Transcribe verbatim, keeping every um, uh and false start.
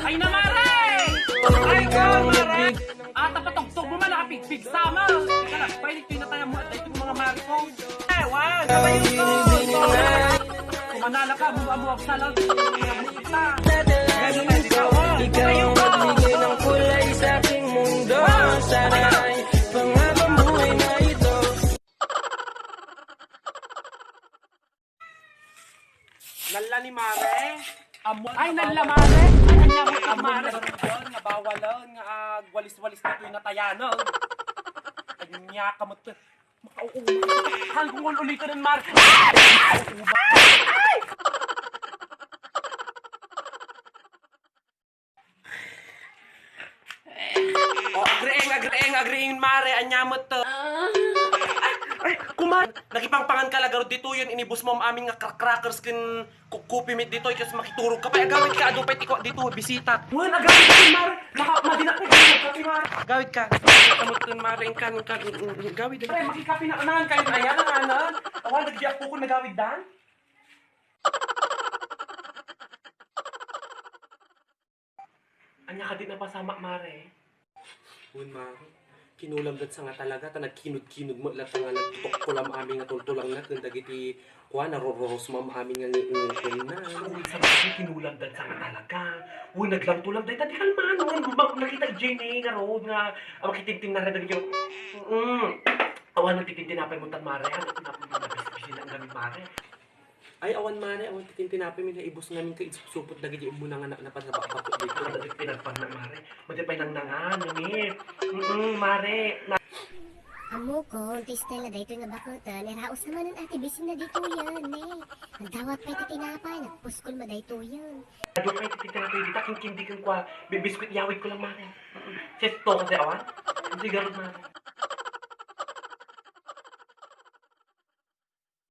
Ay na, mare! Ay ka, mare! Ata patugtog mo man, nakapigpig sama! Ika na, pwede pinatayan mo at ito mga mare ko. Ewan, sabay ito! Kumanala ka, mumamuwag sa lang. Ikaw ang magbigay ng kulay sa aking mundo. Sana'y panghabang buhay na ito. Nalla ni Mare. Ay, nalla, Mare. Ay, anya mo, Mare. Nga bawal, nga agwalis-walis na ito'y natayanan. Anya ka mo to. Makauulo. Hanggang ul-uli ka nun, Mare. O, agriing, agriing, agriing, Mare, anya met to. Ay, ay, kumare, nagipangpangan ka la garud ditoyen, inibus mo amin nga crack-, crackers ken ku-, Coffee Mate ditoy, kas makiturog ka pay, agawid ka, adu pay ti kua dito, bisita. Wen, agawid ka, Mare. Maka-, madinak na, agawid ka, Mare. Agawid ka. Agawid ka, Mare, inkan, inkan, mm, mm, agawid. Pre, makikape na, unahan kayo, ayan, ang anan. Awan, nagdi ako ko nagawid dan. Anya kadi napasamak, Mare? Wen, Mare. Kinulam datsa nga talaga, ta nagkinud-kinud met latta nga nagtutukkulam amin nga tultulangna ken dagiti kua, narururus mo amin nga ngiuton na. Wen, sa bagay, kinulam datsa nga talaga. Wen, naglangtulam dayta, di kalman, wen, bumang-, nakita Jenny nga road nga, ah, makitintin na rin dagiti, mm. Awan, nagtitintinapay mo tan, Mare, ano, tinapay mo, nabisbisi na ang gamit, Mare. Ay, awan, Mare, awan ti tinapay mi, naibus ngamin ka, insupsupot dagiti ummuna nga na-, napasabakbakot dito. Ano ti pinagpagna, Mare? Madi pay nangnangan, ngem. Mm, Mare. Na- Ammokon, ti Stella daytoy nga bakuten, iraos manen a ti bisinna ditoyen, ne. Nagdawat pay ti tinapay, nagpuskol mo daytoyen. Adu pay ti tinapay dita, kinkindi ken kua, bi-, biskuit, yawid ko lang, Mare. Mm-mm. Sesto, kasi awan? Hindi garod, Mare.